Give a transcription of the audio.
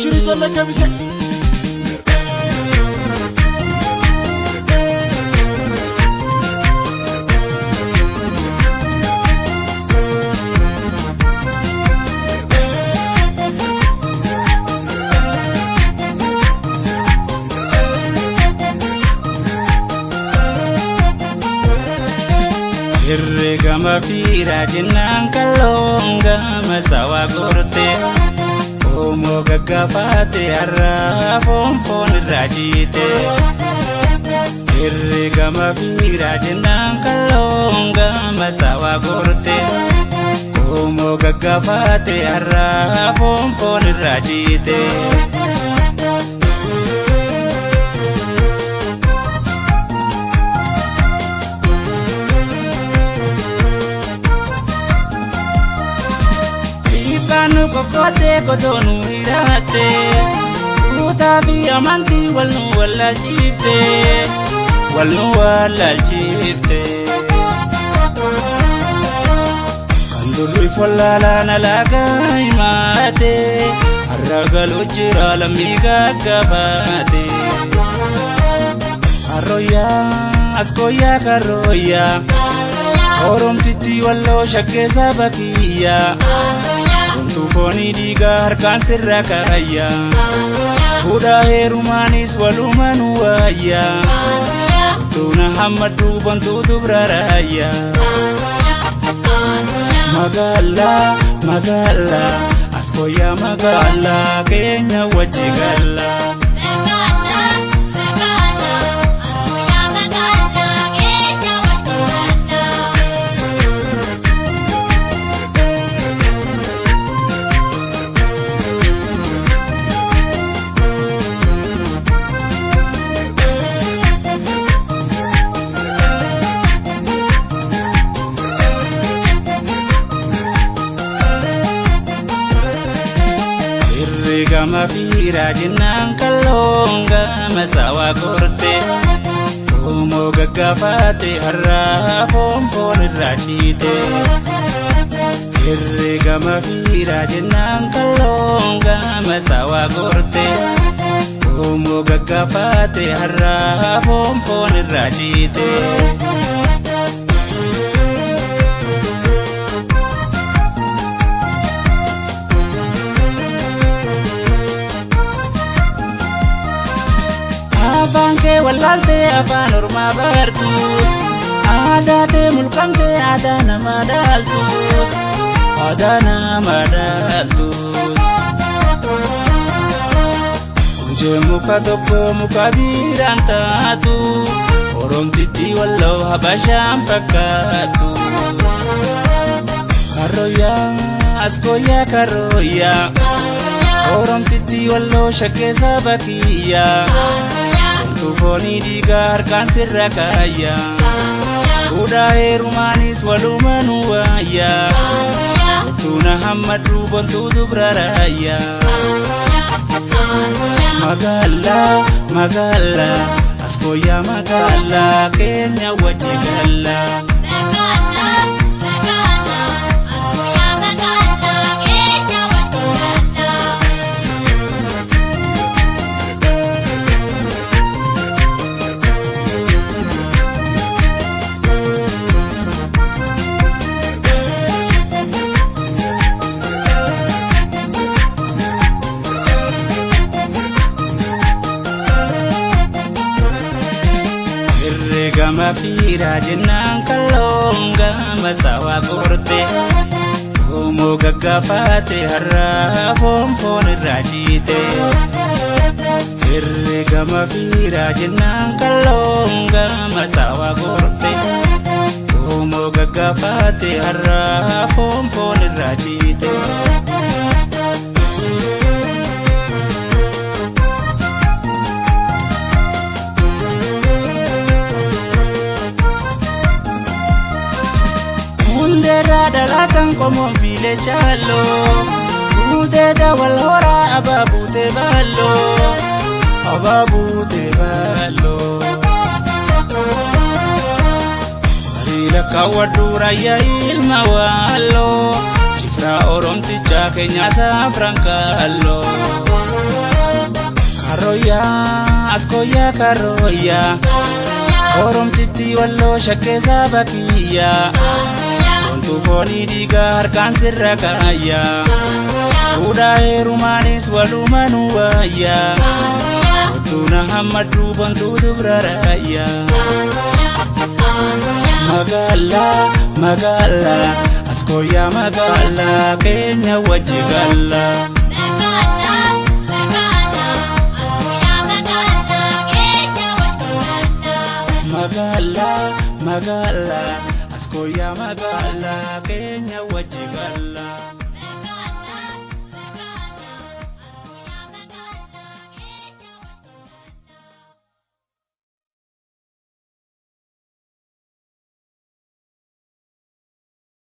Shirii ijoollee keebisee. Herregama fiiraa jennaan kalloon gama sawaa gorte Oomoo gaggaafaate har'aa foon foon irraa jiite. Herregama fiiraa jennaan kalloon gama sawaa gorte Oomoo gaggaafaate har'aa foon foon irraa jiite. Dhiibbaan kokkootee kotoonu hiraate kutaa fi amantii wal nu wallaalchifte wal nu wallaalchifte. Kan durri wallaalaan alaagaa himaate har'a galuu jira lammii gaggabaate. Harrooyyaa askooyyaa karrooyyaa oromtitti walloo shakkeessa bakiyyaa. Homtuu foonii dhiigaa harkaan sirra kaayya. Fuudhaa heerumaanis walumaa nu waayya. Tuuna hammaduu bontuu dubra raayya. Magaalaa magaalaa askooyyaa magaalaa keenya wajji galla. Herregama fiiraa jennaan kalloon gama sawaa gorte Oomoo gaggaafaate har'aa foon foon irraa ciite. Herregama fiiraa jennaan kalloon gama sawaa gorte Oomoo gaggaafaate har'aa foon foon irraa ciite. Afaan kee wallaaltee afaan ormaa bartuus aadaa tee mulqamtee aadaa namaa dhaaltuus aadaa namaa dhaaltuus. Kunjee muka tokko muka biiraan taatu oromtitti walloo habashaan fakkaattu. Karooyyaa askooyyaa karooyyaa oromtitti walloo shakkeessa bakiyyaa. Homtuu foonii dhiigaa harkaan sirra kaayya. Fuudhaa heerumaanis walumaa nu waayya. Tuuna hammaduu bontuu dubra raayya. Magaalaa magaalaa askooyyaa magaalaa keenya wajji galla. Herregama fiiraa jennaan kalloon gama sawaa gorte Oomoo gaggaafaate har'aa foon foon irraa ciite. Herregama fiiraa jennaan kalloon gama sawaa gorte Oomoo gaggaafaate har'aa foon foon irraa ciite. Hundeerraa dhalatan qomoon fiilee chaalloo Guuteeta wal horaa abaabuutee baalloo Abaabuutee baalloo. Barii lakkaawwadhu raayyaa ilma waalloo Cifraa oromtichaa keenyaa saafran kaalloo. Karooyaa askooyaa karooyaa Oromtitti walloo shakkeessaa bakiyyaa Wantu foonii dhiigaa harkaan sirra kaayyaa Fuudhaa heerumaanis walumanuu waayyaa Ottuuna hammaduu bontuu dubra raayyaa. Magaalaa magaalaa askooyaa magaalaa keenya wajji gallaa. Magaalaa magaalaa askooyaa magaalaa keenya wajji gallaa.